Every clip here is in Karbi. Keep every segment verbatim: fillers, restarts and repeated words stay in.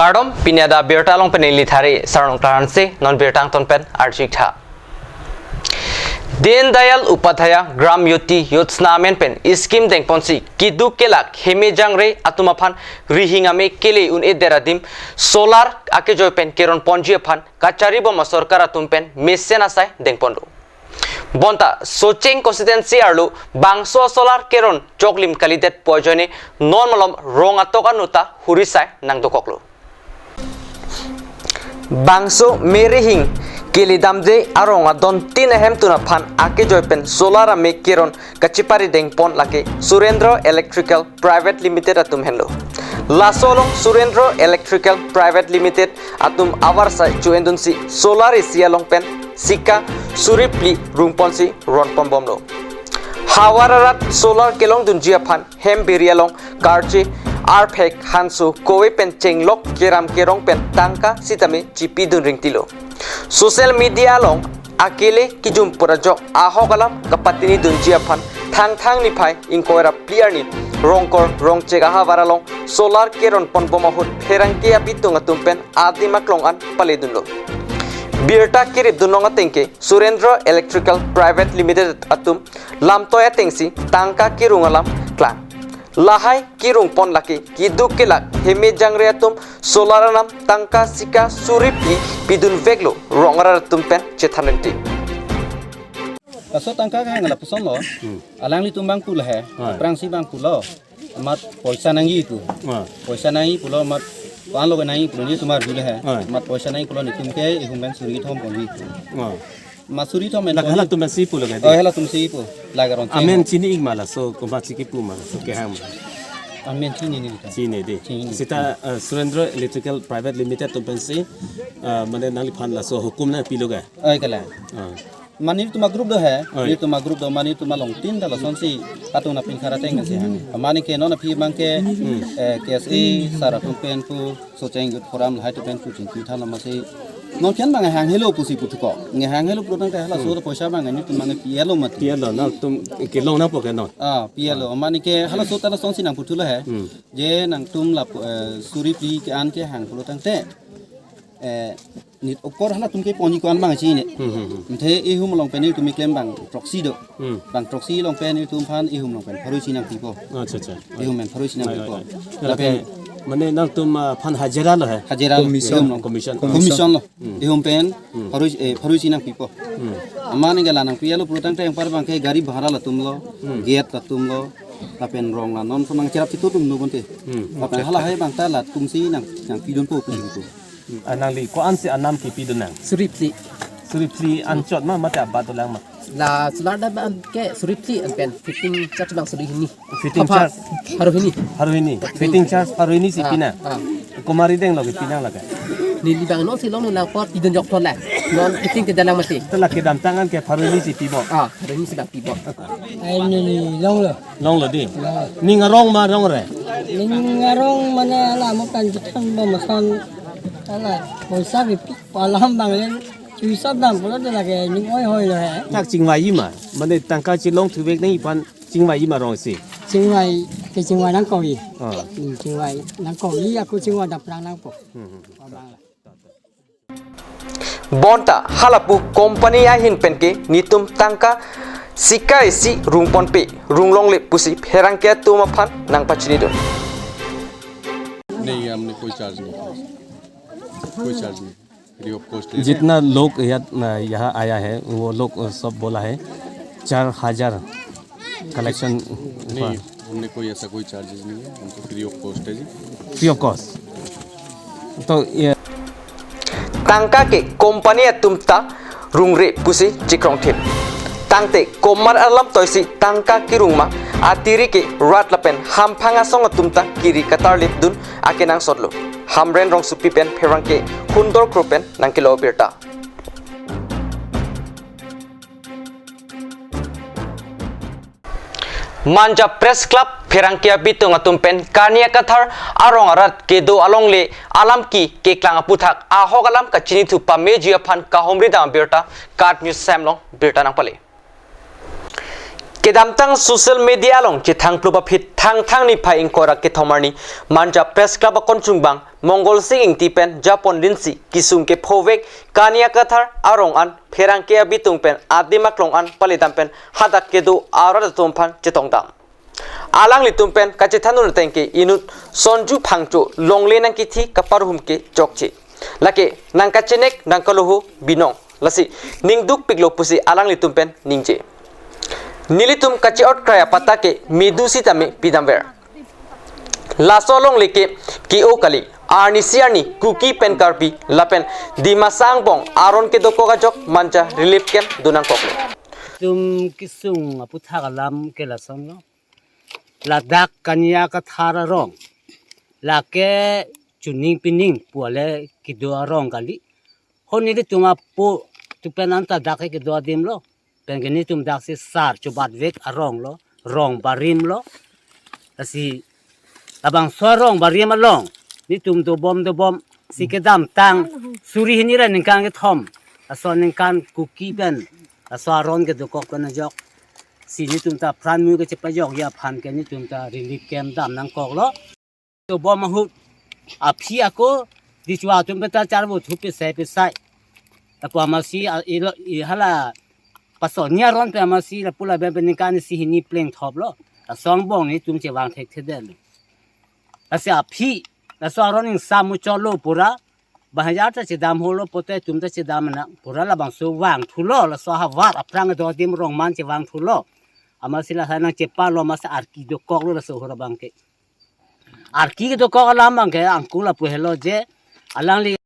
Kardom, pini adak birta along pen neli Thari Sarnong Klaranse, non birta angton pen arju-ik tha. Deen Dayal Upadhyaya Gram Jyoti Yojana amen pen scheme dengponsi keduk kelak heme jangre atum aphan rihing ame kele un-edet adim solar akejoi pen keron ponji aphan kachari bom asorkar atum pen mesen asai dengponlo. Bonta Socheng constituency arlo bangso solar keron choklim kalidet pu ajoine non malom rong atok anut ta huri sai nangdokoklo. Bangso me rihing kele damde arong adon tin ahem tun aphan akejoi pen solar ame keron kachipari dengpon lake Surendra Electrical Private Limited atum henlo. Laso along Surendra Electrical Private Limited atum avarsai chu-endunsi solar isi along pen sika suri phli rungponsi ronponbomlo. Havar arat solar kelongdunji aphan hem biri along karche, arphek, hanso, kove pen chenglok keram kerong pen tangka sitame chipidun ringtilo. Social media along akele kijum pura jok ahok alam kapatinidunji aphan Thangthang niphai ingkoi ra phli arni Rongkor Rongchek ahavar along solar keron ponbom ahut pherangke abitung atum pen adim aklong an paledunlo. Birta kiripdun long atengke Surendra Electrical Private Limited atum lamtoi atengsi tangka kirung alam klang. Lahai kirungpon lake keduk kelak heme jangre atum solar anam tangka sika suri phli pidunveklo rong arat atum pen chethan rinti. Laso tangka kehang lapuson lo. Hmm. Alanglitum abang pu lahai. Hoi. Aphrangsi abang pulo. Amat poisa nangji pu. Hoi. Poisa nangji pulo amat pan lo nangji pulo netum arju lahai. Hoi. Amat poisa nangji pulo netum ke ihum pen suri thom ponji pu. Hoi. Amat suri thom pen lake ponji. Halatum si pulo ke. Oh, halatum si pu. Lake ron. Amen chini-ik ma laso, komat si kipu ma laso kehang. Amen chinine ta. Chini dei. Chini. Seta, eh, Surendra Electrical Private Limited atum pensi, eh, mane nangliphan laso hukum nangpilo ke. Oi, kalang. Ah. Mane netum agroup do hai, oi. Netum agroup do, mane netum along tin ta lasonsi atum apin khara teng si. Hmm. Mane ke non aphi abang ke, hmm, eh, K S A sar atum pen pu, Socheng Youth Forum lahai atum pen pu chingki than amatsi. Non ken abang hang helo pusi puthuko. Nge hang helo pulo tangte halaso, hmm, ta poisa abang netum abang P L O mati. P L O nangtum kelong nangpo ke non. Ah, P L O. Ah. Mane ke halaso ta lasonsi nangputhulo hai. Hmm. Je nangtum lapu, eh, suri phli ke-an kehang pulo tangte. Eh, nit okor halatum ke ponji ko-an abang chini. Hmm, hmm, hmm. Ante ihum along pen netum keklem bang throksi do. Hmm. Bang throksi along pen netum aphan ihum along pen pharo isi nangpipo. Acha, acha. Ihum pen pharo isi nangpipo. Oi, oi, oi. Lapen, lapen mane nangtum, ah, aphan hajira lo hai. Hajira lo. Commission. Ihum along. Commission. Commission lo. Hmm. Ihum pen, hmm, pharo, eh, pharo isi nangpipo. Hmm. Amat ningke la nangpi-etlo pulo tangte anpar abang ke gari bhara latum lo, hmm, gate latum lo, lapen rong la non pu nangcherap chitu atum lo bonte. Hmm. Lapen, okay, halahai abang ta latum si nang, nangpidunpo pu. Hmm. Ah, nangli ko-ansi anam kipidun nang? Suri phli. Suri phli anchot ma mate abat dolang ma? La solar dam abang ke suri phli an pen fitting charge abang suri hini. Fitting charge? Pharo hini. Pharo hini. Fitting charge pharo hini si, ah, pi nang? Ah. Komat rideng lo kipi nang lake? Neli abang non si longlelang apot pidun jokthon la. Non fitting kedalang mati. Te lake kedamtang an ke pharo hini si pipo? Ah, pharo hini si abang pipo. Ai neli longlo. Longlo dei? Longlo. Ning arong ma arong re? Ning arong mane la mo kan jikhan bom ason. Ala poisa bi pi alam abang len. Chuisa dam pulo te lake ning oi hoi lo hai. Thak chingvai ma, mane tangka chelong thuvek nangji aphan chingvai ma arong si? Chingvai, kechingvai nangkok-i. Ah. Hmm, chingvai nangkok-i, ako chingvai dapprang nangpo. Hmm, hmm. Bonta halapu company ahin pen ke netum tangka sika isi rungponpe, runglongle pusi pherangke atum aphan nangpachinidun. नहीं, हमने कोई चार्ज नहीं किया। कोई चार्ज नहीं। Free of cost है। जितना लोग यहाँ, यहाँ आया है, वो लोग सब बोला है, चार हजार कलेक्शन। नहीं, हमने कोई ऐसा कोई चार्जेस नहीं है, हम तो फ्री ऑफ कॉस्ट है जी। Free of cost. तो ये tangka ke company atum ta rungre pusi chikrongthip. Tangte komat alamtoisi tangka kirung ma, atiri ke rat lapen hamphang asong atum ta kiri katarlipdun akenangsotlo. Hamren Rongsopi pen pherangke Hundor Kro pen nangkelo birta. Manja Press Club pherangke abitung atum pen Karni Akathar arong arat kedo alongle alam ki keklang aputhak ahok alam kachinithu pameji aphan kahumri dam birta KAT News Assam along birta nangpale. Kedamtang social media along chethang plup aphi Thangthang niphai ingkoi ra kethom arni Manja Press Club akon chungbang Mongol Sing Ingti pen japon linsi kesung kephovek Kania Kathar arong an pherangke abitung pen adim aklong an palidam pen hadak kedo arat atum aphan chetongdam. Alanglitum pen kachethan un ateng ke inut Sonju Phangcho longle nangkithi kaparhum ke chokche. Lake nangkachenek nangkaloho binong. Lasi ningdukpiklo pusi alanglitum pen ningje. Nelitum kache-ot krai apatta ke medu sitame pidamver. Laso alongle ke ke-o kali. Arnisi arni Kuki pen Karbi lapen Dimasa angbong aron kedokok ajok Manja relief camp donangkoklo. Tum kesung aputhak alam ke lasonlo. Ladak Kania Kathar arong. Lake chuning pining pu ale kedo arong kali. Ho nelitum apo tu pen anta dak ke kedo adim lo. Pen ke nelitum dak si sar chubat vek arong lo, rong barim lo. Lasi labangso arong barim along nelitum dobom dobom si kedamtang suri hini ra ningkan kethom. Laso ningkan Kuki pen laso aron kedokok pen ajok si nelitum ta pran mu kechepajokji aphan ke nelitum ta relief camp damnangkoklo. Dobom ahut aphi ako dichua atum pen ta charvo thu pesai pesai. Lapu amatsi a, ilo, i hala paso ni aron pen amatsi lapu lapen pen ningkan isi hini plengthoplo. Laso angbong nelitum chevang thekthedetlo. Lasi aphi, laso aron ingsam muchotlo pura. Bang hajar ta chedam holo pote tum ta chedam na pura labangso vangthulo, laso ahavar aphrang do adim rong man chevangthulo. Amatsi lahai nangchepalo amatsi arki dokoklo laso ahut abang ke. Arki dokok alam abang ke angkung lapu helo je alangli,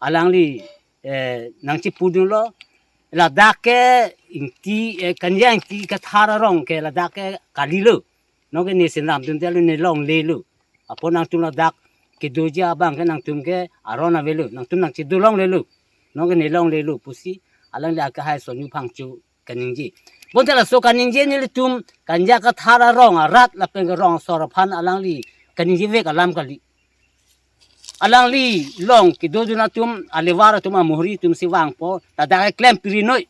alangli, eh, nangchepudunlo. Ladak ke Ingti, eh, Kania Ingti Kathar arong ke ladak ke kalilo. Nonke ne sinam dundetlo, ne longlelo. Apot nangtum ladak kedoji abang ke nangtum ke aron avelo. Nangtum nangchedo longlelo. Nonke ne longlelo pusi alangli akehai Sonju Phangcho kaningje. Bonta laso kaningje nelitum Kania Kathar arong arat lapen ke rong asor aphan alangli kaningje vek alam kali. Alangli long kedodun atum, alevar atum, amuhri atum si vangpo, ladak ke klem pirinoi.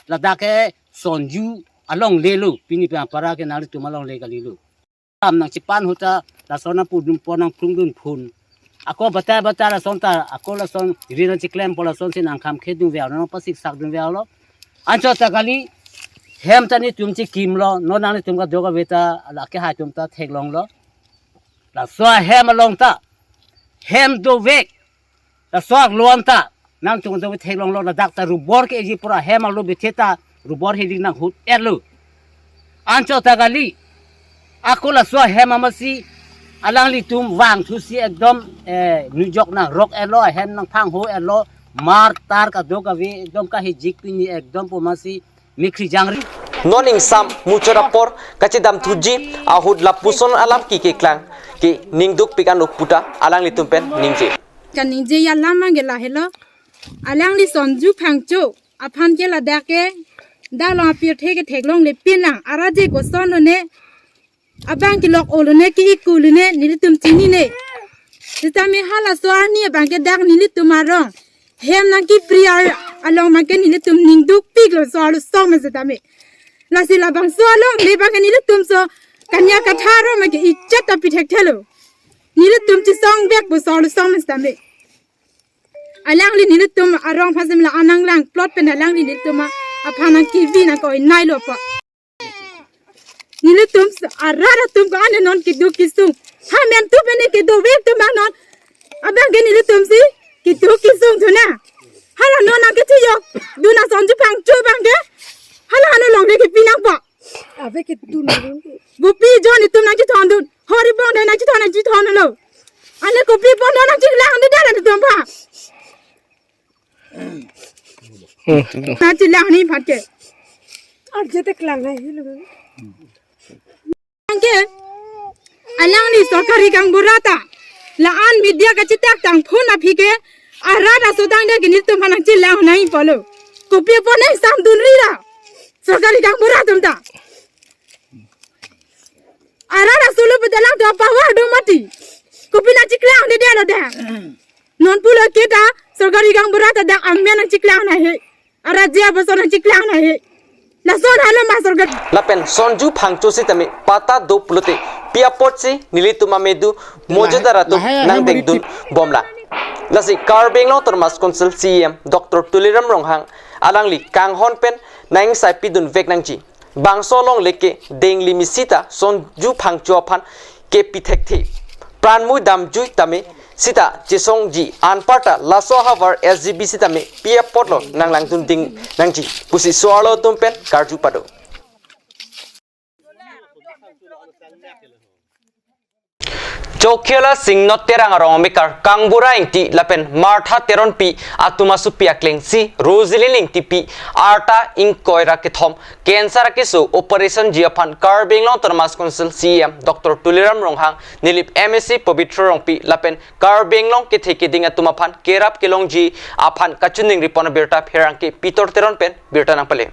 Ladak ke Sonju alonglelo, pini pen apara ke nanglitum alongle kalilo. Tam nangchepan ahut ta lason nangpudunpo, nangphlungdunpo. Ako batai batai lason ta, ako lason ri nangcheklempo, lasonsi nangkhamkhedunver, nangpasiksakdunverlo. Anchot ta kali, hem ta nelitum chekimlo, non nanglitum kadokave ta, la akehai atum ta theklonglo. Laso ahem along ta, hem dovek, laso arlo anta nangtum do theklonglo, ladak ta rubor ke-eji pura hem arlo bethe ta rubor hedi nanghut-etlo. Anchot ta kali, ako laso ahem amatsi alanglitum vangthusi ekdom, eh, nujok nangrok-etlo, ahem nangphangho-etlo, mar tar kadokave ekdom kahijik pini ekdom pu amatsi mekhri jangri. Non ingsam muchot apor kachedamthuji ahut lapuson alam kekeklang ke ningdukpik anlo puta alanglitum pen ningje. Kaningjeji alam abang ke lahelo. Alangli Sonju Phangcho aphan ke ladak ke dalong apirthe ke theklongle pinlang, arat je kosonlone, abang kelok-olone, ke-ik-olone, nelitum chinine. Sitame halaso arni abang ke dak nelitum arong hem nangkipri ar along abang ke nelitum ningdukpiklo, so arlo song me sitame. Lasi labangso alongle abang ke nelitum so Kania Kathar arong abang ke ichat ta pithekthelo. Nelitum chesong vekpo, so arlo song me sitame. Alangli nelitum arong aphan si mela anang langplot pen alangli nelitum aphan nangkevi nangkoi-nailo po. Nelitum s-, arat atum ko-an non keduk kesung. Ha men tu pen kedovek atum abang non. Abang ke nelitum si keduk kesung thu na. Hala non nangkechiyok dun a Sonju Phangcho abang ke. Hala non longle kepi nangpo. Ave kedun. Bupi John itum nangchethondun. Hori bong dai nangchethon nangchethonlo. Ane kopi bong dai nangchelang de dala itum aphan. Hmm. Nangchelang ni phat ke. Arje te klang hai hilo. Anke alangli sorkari gaonbura ta la-an media kachetak tang phone aphi ke arat aso tangdet ke nelitum aphan nangchelang nangji pulo. Kopi apot nangsamdunri ra sorkari gaonbura atum ta. Arat aso lo pedalang do power do mati. Kopi nangcheklangdedetlo de. Non pulo ke ta sorkari gaonbura ta dak amen nangcheklang nangji. Arat je abaso nangcheklang nangji. Lason halo masor ke. Lapen Sonju Phangcho sitame patta do pulote pi apotsi nelitum amedu mojodar atum nangdengdun bomlang. Lasi Karbi Anglong Autonomous Council C E M Doctor Tuliram Ronghang alangli kanghon pen nang-ingsai pidunvek nangji. Bangso alongle ke dengli misi ta Sonju Phangcho aphan kepi thekthe. Pranmui damjui tame sita chesongji, anparta laso ahavar S G B sitame pi apotlo nanglangdun ding nangji pusi so-arlo atum pen karju pado. Chokihola Singno Terang arong amekar Kangbura Ingti lapen Martha Teronpi atum asopi aklengsi Rosilin Ingtipi arta ingkoi ra kethom cancer akeso operation ji aphan Karbi Anglong Autonomous Council C E M Doctor Tuliram Ronghang, Nilip M A C Pobitro Rongpi lapen Karbi Anglong kethe keding atum aphan kerap kelongji aphan kachiningri pon abirta pherangke Pitor Teron pen birta nangpale.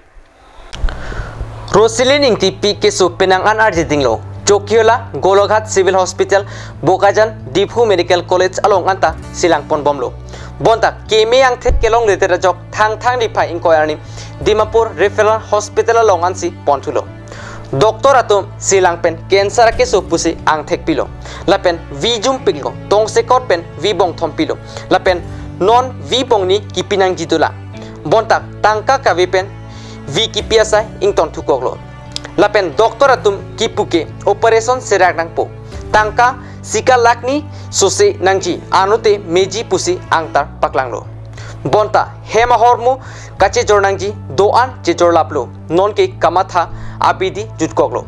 Rosilin Ingtipi keso penang an arje dinglo. Chokihola Golaghat Civil Hospital, Bokajan, Diphu Medical College along anta silang pon bomlo. Bonta keme angthek kelongledet ajok Thangthang niphai ingkoi arni Dimapur Referral Hospital along ansi ponthulo. Doctor atum silang pen cancer akeso pusi angthek pilo. Lapen vi jumpiklo, tongsekot pen vi bongthom pilo. Lapen non vi bongni kipi nangji dolang. Bonta tangka kave pen vi kipi asai ingtonthu koklo. Lapen doctor atum kipu ke operation serak nangpo. Tangka sika lakh ni sose nangji, anote meji pusi angtar paklanglo. Bonta hem ahormu kachejor nangji do-an chejor laplo. Nonke kamatha abidi jutkoklo.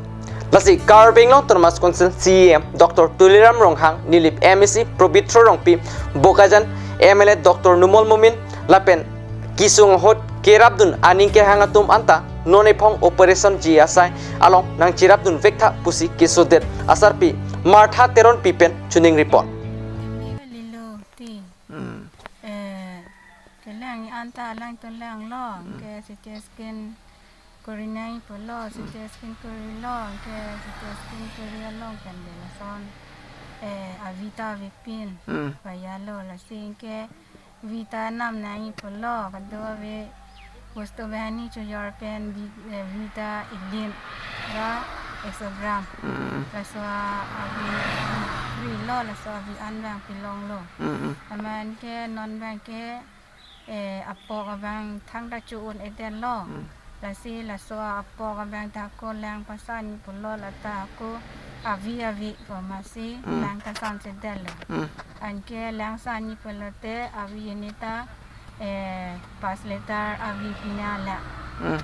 Lasi Karbi Anglong Autonomous Council C E M Doctor Tuliram Ronghang, Nilip M A C Pobitro Rongpi, Bokajan M L A Doctor Numal Momin lapen kesung ahut kerapdun aning kehang atum anta non ephong operation ji asai along nangcherapdunvektha pusi kesodet asarpi Martha Teronpi pen chiningri pon. Lilo ti. Hmm. Eh, kelang anta alangtum langlo, hmm, ke C T scan kori nangji pulo, C T scan korilo, ke C T scan kori along kan de lason, eh, avi ta avepin, hmm, pajalo lasi ke vi ta nam nangji pulo, kado ave bostu banghini chojor pen vi, eh, vi ta idin ra ekso gram. Hmm. Laso avi rilo, laso avi an abang pilonglo. Hmm. Amat ke non abang ke, eh, apok abang thangta cho-un-edetlo. Hmm. Lasi laso apok abang ta ako lang pasanji pulo, lata ako avi avi pu amatsi, hmm, lang ta sansedetlo. Hmm. Anke lang sanji pulote avi ini ta, eh, pas liter avi pina la. Hmm.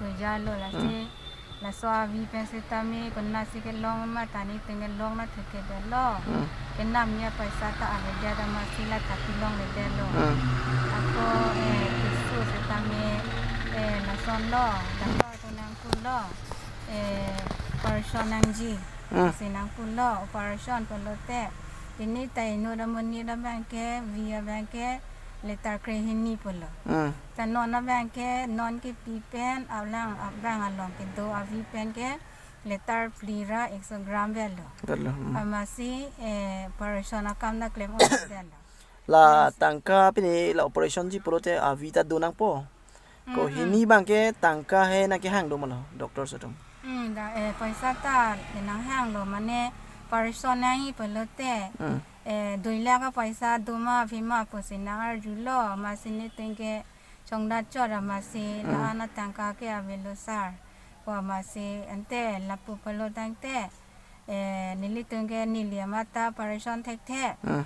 Pajalo lasi. Hmm. Laso avi pen setame konatsi kelong ma ta nelitum kelong nangthekthedetlo. Hmm. Kenamji apaisa ta avedet amatsi lata kelongledetlo. Hmm. Ako, eh, keso setame, eh, lasonlo, doctor atum nangpulo, eh, operation nangji. Hmm. Si nangpulo, operation pulote. Ini ta inut amonit abang ke, vi abang ke, liter krehini pulo. Hmm. Ta non abang ke, non kipi pen, alang abang along kedo avi pen ke, liter phli ra ekso gram avelo. Avelo, hmm. Amatsi, eh, operation akam ta klem-un-edetlo. La tangka pini la operation ji pulote avi ta do nangpo. Ko, mm-mm, hini abang ke tangka he nangkehang do ma lo, doctor atum? Hmm, da, eh, paisa ta nanghanglo mane operation nangji pulote. Hmm. Eh, dui lakh apaisa do ma ave ma pusi nang-arjulo, amatsi nelitum ke chongdat chot amatsi, hmm, la-an atangka ke avelo sar pu amatsi, ante lapu pulo tangte, eh, nelitum ke neli amat ta operation thekthe. Hmm.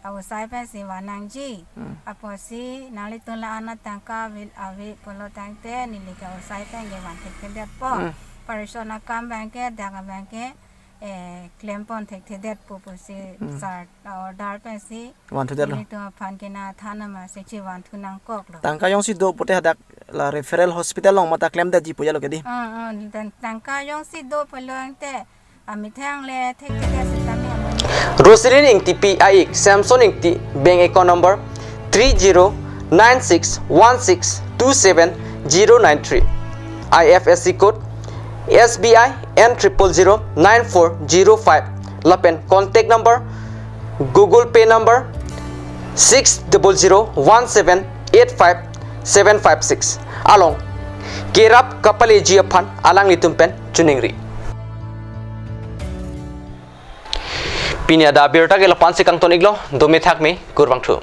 Aosai pensi van nangji. Hmm. Apotsi nanglitum la-an atangka ave, ave pulo tangte neli ke aosai pen ke van thekthedetpo. Hmm. Operation akam abang ke, dak abang ke, eh, klempon thekthedetpo pusi, hmm, sar order pensi vanthudetlo. Nelitum aphan ke nathan amatsi chevanthu nangkoklo. Tangka jongsi do pute hadak la referral hospital along mata klemdetji pu ajalo kedi. Hmm, hmm, dan tangka jongsi do pulo tangte amethang le thekthedet setame amoni. Rosilin Ingtipi a-ik Samson Ingti, bank account number three zero nine six one six two seven zero nine three, I F S C code S B I N triple zero nine four zero five, lapen contact number, Google Pay number six double zero one seven eight five seven five six along kerap kapaleji aphan alanglitum pen choningri. Pini adak abirta ke lapu-an si kangton iklo, dome thakme, kurvangthu.